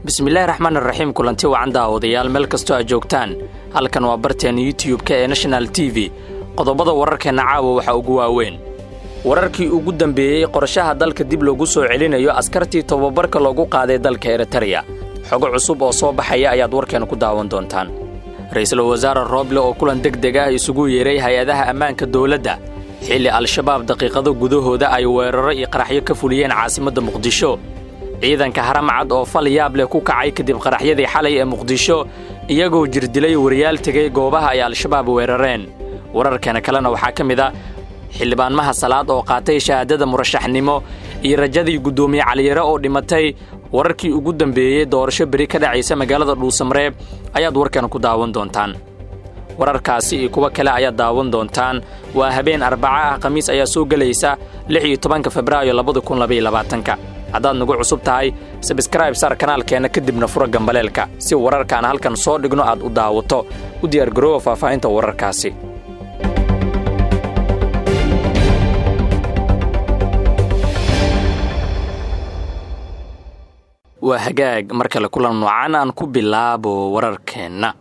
Bismillaahi raxmaan raxiim. Kulanti wacan, daawadayaal, meel kastoo aad joogtaan. Halkan waa barteena YouTube-ka ee National TV. Qodobada wararkeenna caawa waxaa ugu waaweyn wararkii ugu dambeeyey qorshaha dalka dib loogu soo celinayo askartii tababarka loogu qaaday dalka Eritreya. Xogo cusub oo soo baxaya ayaad warkeena ku daawan doontaan. Ra'iisul Wasaare Rooble oo kulan deg deg ah isugu yeeray hay-adaha ammaanka dowladda, xilli Al-Shabaab daqiiqado gudahooda ay weeraro iyo qaraxyo ka fuliyeen caasimadda Muqdisho. Ciidanka Haramcad oo fal yaab leh ku kacay kadib qaraxyadii xalay ee Muqdisho, iyagoo jirdilay wariyaal tegay goobaha ay Al-Shabaab weerareen. Wararkeena kalena waxaa ka mid ah xildhibaanmaha Salaad oo qaatay shahaadada murashaxnimo iyo rajadii guddoomiye Caliyare oo dhimatay. Wararkii ugu dambeeyey doorasho beri ka dhacaysa magaalada Dhuusamareeb ayaad warkeena ku daawan doontaan. Wararkaasi iyo kuwo kale ayaad daawan doontaan. Waa habeen Arbaca ah, Khamiis ayaa soo gelaysa, 16-ka Febraayo 2022-ka. Haddaad nagu cusub tahay, subscribe saar kanaalkeenna, kadibna fura gambaleelka si wararkaan halkan soo dhigno aad u daawato. U diyaargaroowa faahfaahinta wararkaasi. Waa hagaag, mar kale kulan noocan. Aan ku bilaabo wararkeenna.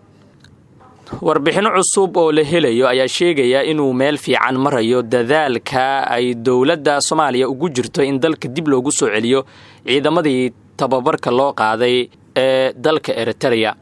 Warbixinno cusub oo la helayo ayaa sheegaya inuu meel fiican marayo dadaalka ay dowladda Soomaaliya ugu jirto in dalka dib loogu soo celiyo ciidamadii tababarka loo qaaday ee dalka Eritreya.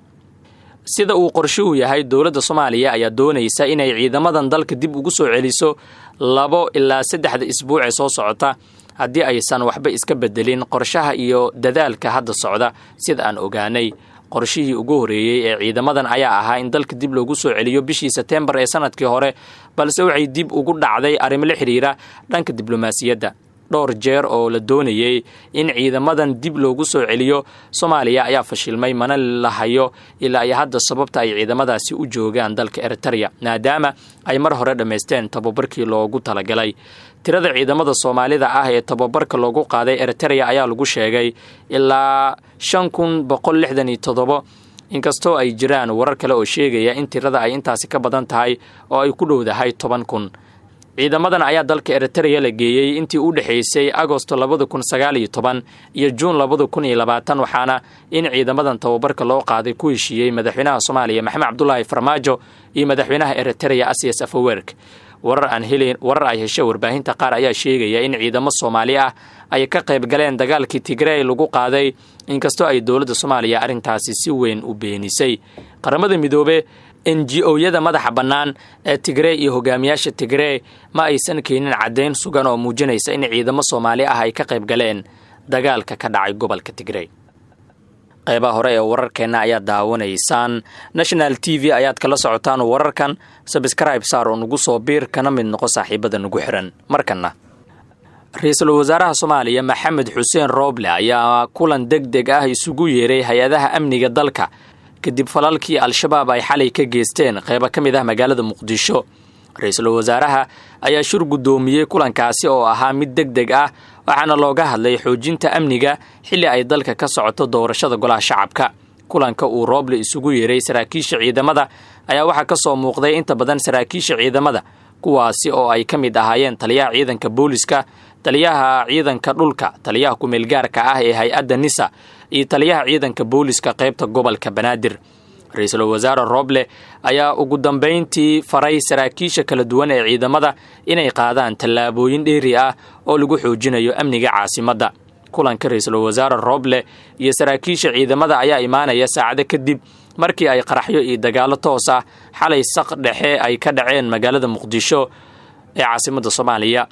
Sida uu qorshuhu yahay, dowladda Soomaaliya ayaa doonaysa inay ciidamadan dalka dib ugu soo celiso 2 ilaa 3-da isbuuc ee soo socota, haddii aysan waxba iska bedelin qorshaha iyo dadaalka hadda socda. Sida aan ogaanay, qorshihii ugu horeeyey ee ciidamadan ayaa ahaa in dalka dib loogu soo celiyo bishii Sebtembar ee sanadkii hore, balse waxay dib ugu dhacday arrimo la xidhiira dhanka diblomaasiyadda. Dhowr jeer oo la doonayey in ciidamadan dib loogu soo celiyo Soomaaliya ayaa fashilmay, mana lahayo ilaa iyo hadda sababta ay ciidamadaasi u joogaan dalka Eritreya, maadaama ay mar hore dhammaysteen tababarkii loogu talagalay. Tirada ciidamada Soomaalida ah ee tababarka loogu qaaday Eritreya ayaa lagu sheegay ilaa 5167, inkastoo ay jiraan warar kale oo sheegaya in tirada ay intaasi ka badan tahay oo ay ku dhowdahay 10,000. Ciidamadan ayaa dalka Eritreya la geeyey intii u dhexaysay Agosto 2019 iyo Juun 2020, waxaana in ciidamadan tababarka loo qaaday ku heshiiyey madaxweynaha Soomaaliya Maxamed Cabdulaahi Farmaajo iyo madaxweynaha Eritreya Asias Afawerk. Warar aan helin, warar ay heshay warbaahinta qaar ayaa sheegaya in ciidamo Soomaali ah ay ka qayb galeen dagaalkii Tigrey lagu qaaday, inkastoo ay dowladda Soomaaliya arrintaasi si weyn u beenisay. Qaramada Midoobe, NGO-yada madaxa bannaan ee Tigrey iyo hogaamiyaasha Tigrey ma aysan keenin caddayn sugan oo muujinaysa in ciidamo Soomaali ah ay ka qayb galeen dagaalka ka dhacay gobolka Tigrey. Qeybaha hore ee wararkeenna ayaad daawanaysaan. National TV ayaad kala socotaan wararkan. Subscribe saar oo nagu soo biir, kana mid noqo saaxiibada nagu xiran. Markanna, ra-iisul wasaaraha Soomaaliya Maxamed Xuseen Rooble ayaa kulan deg deg ah isugu yeeray hay-adaha amniga dalka kadib falalkii Al-Shabaab ay xalay ka geysteen qeybo ka mid ah magaalada Muqdisho. Ra-iisul wasaaraha ayaa shir guddoomiyey kulankaasi oo ahaa mid deg deg ah, waxaana looga hadlay xoojinta amniga xilli ay dalka ka socoto doorashada golaha shacabka. Kulanka uu Rooble isugu yeeray saraakiisha ciidamada ayaa waxaa ka soo muuqday inta badan saraakiisha ciidamada, kuwaasi oo ay ka mid ahaayeen taliyaha ciidanka booliska, taliyaha ciidanka dhulka, taliyaha ku-meelgaarka ah ee hay-adda NISA iyo taliyaha ciidanka booliska qaybta gobolka Banaadir. Ra-iisul Wasaare Rooble ayaa ugu dambayntii faray saraakiisha kala duwan ee ciidamada inay qaadaan tallaabooyin dheeri ah oo lagu xoojinayo amniga caasimadda. Kulanka ra-iisul Wasaare Rooble iyo saraakiisha ciidamada ayaa imaanaya saacado kadib markii ay qaraxyo iyo dagaallo toos ah xalay saq dhexe ay ka dhaceen magaalada Muqdisho ee caasimadda Soomaaliya.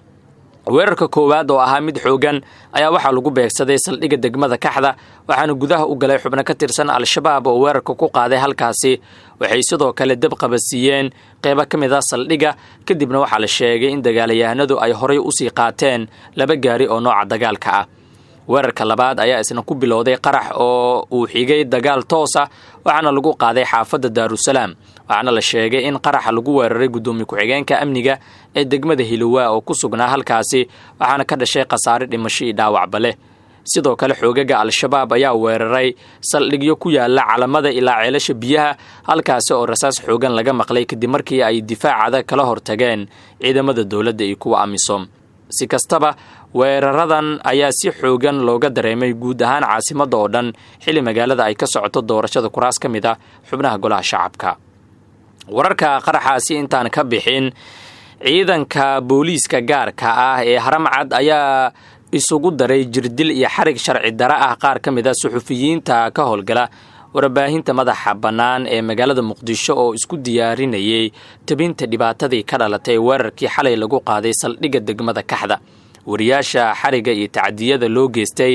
Weerarka koowaad oo ahaa mid xoogan ayaa waxaa lagu beegsaday saldhigga degmada Kaxda, waxaana gudaha u galay xubno ka tirsan Al-Shabaab oo weerarka ku qaaday halkaasi. Waxay sidoo kale dab qabasiiyeen qeybo ka mid ah saldhigga, kadibna waxaa la sheegay in dagaalayahanadu ay horay usii qaateen laba gaari oo nooca dagaalka ah. Weerarka labaad ayaa isna ku bilowday qarax oo uu xigay dagaal toos ah, waxaana lagu qaaday xaafadda Daarusalaam, waxaana la sheegay in qaraxa lagu weeraray guddoomiye ku-xigeenka amniga ee degmada Hilowaa oo ku sugnaa halkaasi, waxaana ka dhashay khasaare dhimasho iyo dhaawacba leh. Sidoo kale, xoogaga Al-Shabaab ayaa weeraray saldhigyo ku yaala Calamada ilaa Ceelasha Biyaha, halkaasi oo rasaas xoogan laga maqlay kadib markii ay difaac adag kala hortageen ciidamada dowladda iyo kuwa AMISOM. Si kastaba, Weeraradan ayaa si xoogan looga dareemay guud ahaan caasimadda oo dhan, xilli magaalada ay ka socoto doorashada kuraas ka mid ah xubnaha Golaha Shacabka. Wararka qaraxaasi intaan ka bixin, ciidanka booliiska gaarka ah ee Haramcad ayaa isugu daray jirdil iyo xarig sharci dara ah qaar ka mid a suxufiyiinta ka howlgala warbaahinta madaxa bannaan ee magaalada Muqdisho oo isku diyaarinayay tebinta dhibaatadii ka dhalatay weerarkii xalay lagu qaaday saldhigga degmada Kaxda. Wariyaasha xariga iyo tacadiyada loo geystay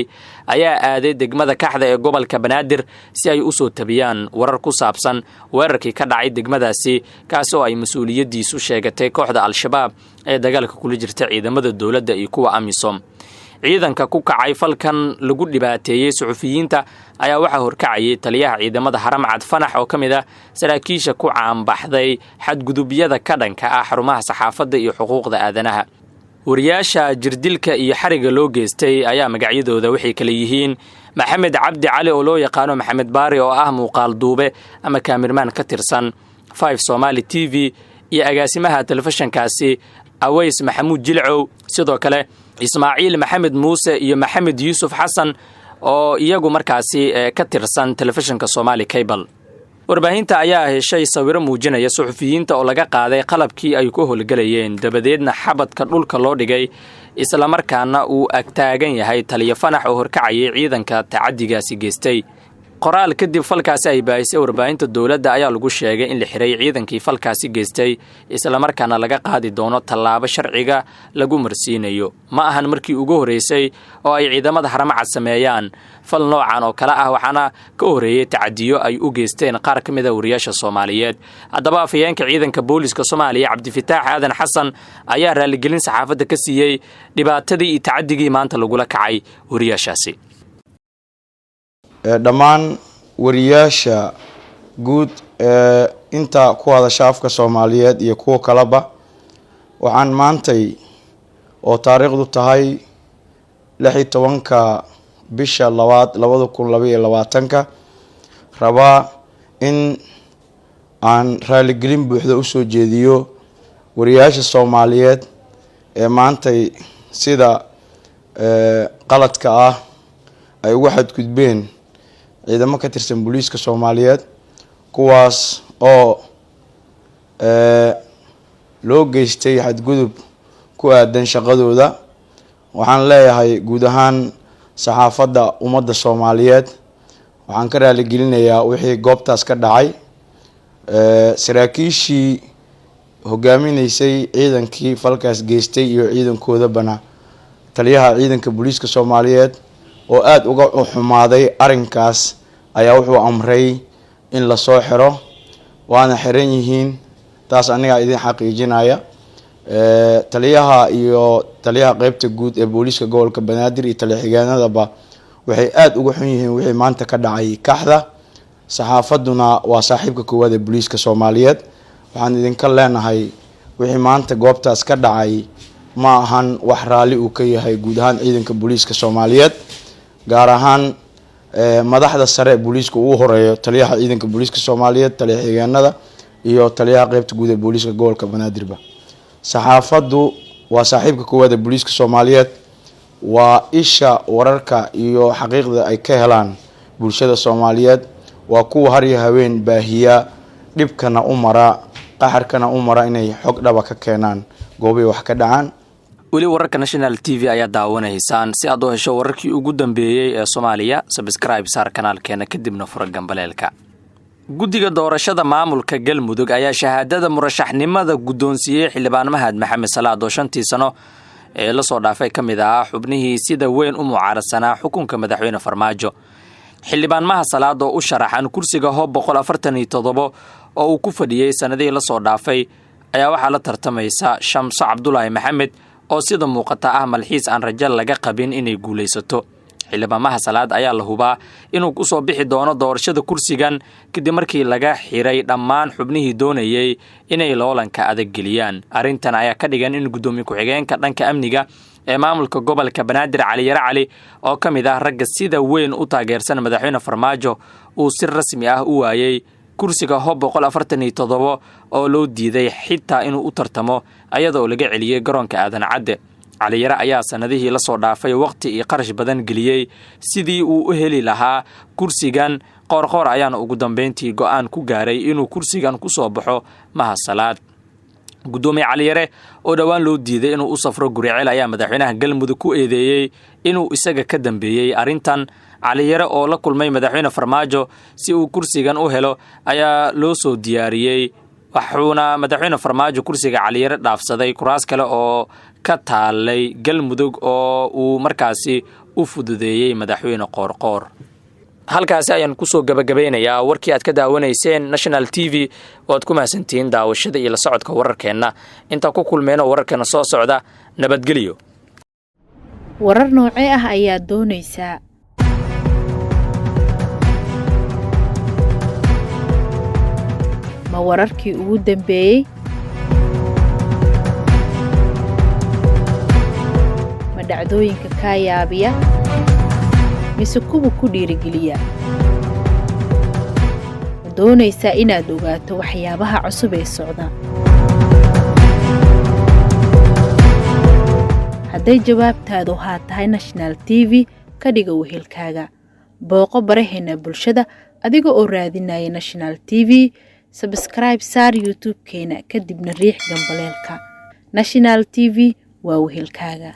ayaa aaday degmada Kaxda ee gobolka Banaadir si ay usoo tabiyaan warar ku saabsan weerarkii ka dhacay degmadaasi, kaas oo ay mas-uuliyaddiisu sheegatay kooxda Al-Shabaab ee dagaalka kula jirta ciidamada dowladda iyo kuwa AMISOM. Ciidanka ku kacay falkan lagu dhibaateeyey suxufiyiinta ayaa waxaa horkacayay taliyaha ciidamada Haramcad Fanax, oo ka mid ah saraakiisha ku caanbaxday xadgudubyada ka dhanka ah xarumaha saxaafadda iyo xuquuqda aadanaha. Wariyaasha jirdilka iyo xariga loo geystay ayaa magacyadooda waxay kala yihiin Maxamed Cabdi Cali oo loo yaqaano Maxamed Baari, oo ah muuqaal duube ama kaamirmaan ka tirsan Five Somali TV, iyo agaasimaha telefishinkaasi Aweys Maxamuud Jilcow, sidoo kale Ismaaciil Maxamed Muuse iyo Maxamed Yuusuf Xasan oo iyagu markaasi ka tirsan telefishinka Somali Cable. Warbaahinta ayaa heshay sawiro muujinaya suxufiyiinta oo laga qaaday qalabkii ay ku howlgelayeen, dabadeedna xabadka dhulka loo dhigay, islamarkaana uu agtaagan yahay taliyo Fanax oo horkacayay ciidanka tacadigaasi geystay. Qoraal kadib falkaasi ay baahisay warbaahinta dowladda ayaa lagu sheegay in la xiray ciidankii falkaasi geystay, islamarkaana laga qaadi doono tallaabo sharciga lagu marsiinayo. Ma ahan markii ugu horreysay oo ay ciidamada Haramcad sameeyaan fal noocan oo kale ah, waxaana ka horreeyey tacadiyo ay u geysteen qaar ka mid a wariyaasha Soomaaliyeed. Haddaba, afhayeenka ciidanka booliska Soomaaliya, Cabdifataax Aadan Xasan, ayaa raaligelin saxaafadda ka siiyey dhibaatadii iyo tacadigii maanta lagula kacay wariyaashaasi. Dhammaan wariyaasha guud ee inta ku hadasha afka Soomaaliyeed iyo kuwa kaleba, waxaan maantay oo taariikhdu tahay 16-ka bisha labaad 2022-ka rabaa in aan raaligelin buuxda usoo jeediyo wariyaasha Soomaaliyeed ee maantay sida qaladka ah ay uga xadgudbeen ciidamo ka tirsan booliiska Soomaaliyeed, kuwaas oo loo geystay xadgudub ku aadan shaqadooda. Waxaan leeyahay guud ahaan saxaafadda ummadda Soomaaliyeed, waxaan ka raaligelinayaa wixii goobtaas ka dhacay. Saraakiishii hogaaminaysay ciidankii falkaas geystay iyo ciidankoodabana, taliyaha ciidanka booliiska Soomaaliyeed oo aada uga xumaaday arrinkaas ayaa wuxuu amray in lasoo xiro, waana xiran yihiin. Taas anigaa idin xaqiijinaya. Taliyaha iyo taliyaha qeybta guud ee booliiska gobolka Banaadir iyo taliya xigeenadaba waxay aada uga xun yihiin wixii maanta ka dhacay Kaxda. Saxaafadduna waa saaxiibka koowaad ee booliiska Soomaaliyeed. Waxaan idinka leenahay, wixii maanta goobtaas ka dhacay ma ahan wax raalli uu ka yahay guud ahaan ciidanka booliiska Soomaaliyeed, gaar ahaan madaxda sare ee booliiska ugu horeeyo taliyaha ciidanka booliiska Soomaaliyeed, taliya xigeenada iyo taliyaha qeybta guud ee booliiska gobolka Banaadirba. Saxaafaddu waa saaxiibka koowaad ee booliiska Soomaaliyeed, waa isha wararka iyo xaqiiqda ay ka helaan bulshada Soomaaliyeed, waa kuwa har iyo habeen baahiya, dhibkana u mara, qaxarkana u mara inay xog dhaba ka keenaan goobihii wax ka dhacaan. Weli wararka National TV ayaa daawanaysaan. Si aad u hesho wararkii ugu dambeeyey ee Soomaaliya, subscribe saar kanaalkeena, kadibna fura gambaleelka. Guddiga doorashada maamulka Galmudug ayaa shahaadada murashaxnimada guddoonsiiyey xildhibaan Mahad Maxamed Salaad, oo 5-tii sano ee lasoo dhaafay ka mid ahaa xubnihii sida weyn u mucaaradsanaa xukunka madaxweyne Farmaajo. Xildhibaan Mahad Salaad oo u sharaxan kursiga Hoob 147 oo uu ku fadhiyey sannadihii lasoo dhaafay ayaa waxaa la tartamaysa Shamso Cabdulaahi Maxamed, oo sida muuqata ah malxiis aan rajo laga qabin inay guulaysato. Xildhibaan Mahad Salaad ayaa la hubaa inuu kusoo bixi doono doorashada kursigan, kadib markii laga xiray dhammaan xubnihii doonayey inay loolanka adag geliyaan. Arrintan ayaa ka dhigan in guddoomiye ku-xigeenka dhanka amniga ee maamulka gobolka Banaadir, Cali Yare Cali, oo ka mid ah ragga sida weyn u taageersan madaxweyne Farmaajo, uu si rasmi ah u waayey kursiga Hob 147 oo loo diiday xitaa inuu u tartamo, ayadoo laga celiyey garoonka Aadan Cadde. Caliyare ayaa sanadihii lasoo dhaafay waqti iyo qarash badan geliyey sidii uu u heli lahaa kursigan. Qoorqoor ayaana ugu dambeyntii go-aan ku gaaray inuu kursigan ku soo baxo Mahad Salaad. Guddoomiye Caliyare oo dhowaan loo diiday inuu u safro Guriceel ayaa madaxweynaha Galmudug ku eedeeyey inuu isaga ka dambeeyey arrintan. Caliyare oo la kulmay madaxweyne Farmaajo si uu kursigan u helo ayaa loo soo diyaariyey, wuxuuna madaxweyne Farmaajo kursiga Caliyare dhaafsaday kuraas kale oo ka taalay Galmudug oo uu markaasi u fududeeyey madaxweyne Qoorqoor. Halkaasi ayaan kusoo gabagabeynayaa warkii aad ka daawanayseen National TV. Waad ku mahadsantihiin daawashada iyo la socodka wararkeenna. Intaan ku kulmeyno wararkeena soo socda, nabadgelyo. Warar noocee ah ayaad doonaysaa? Ma wararkii ugu dambeeyey? Ma dhacdooyinka kaa yaabiya mise kuwa ku dhiirigeliya? Ma doonaysaa inaad ogaato waxyaabaha cusub ee socda? Hadday jawaabtaadu haa tahay, National TV ka dhiga wehelkaaga. Booqo baraheena bulshada adiga oo raadinaya National TV. Subscribe saar YouTube-keena, kadibna riix gambaleelka. National TV waa wehelkaaga.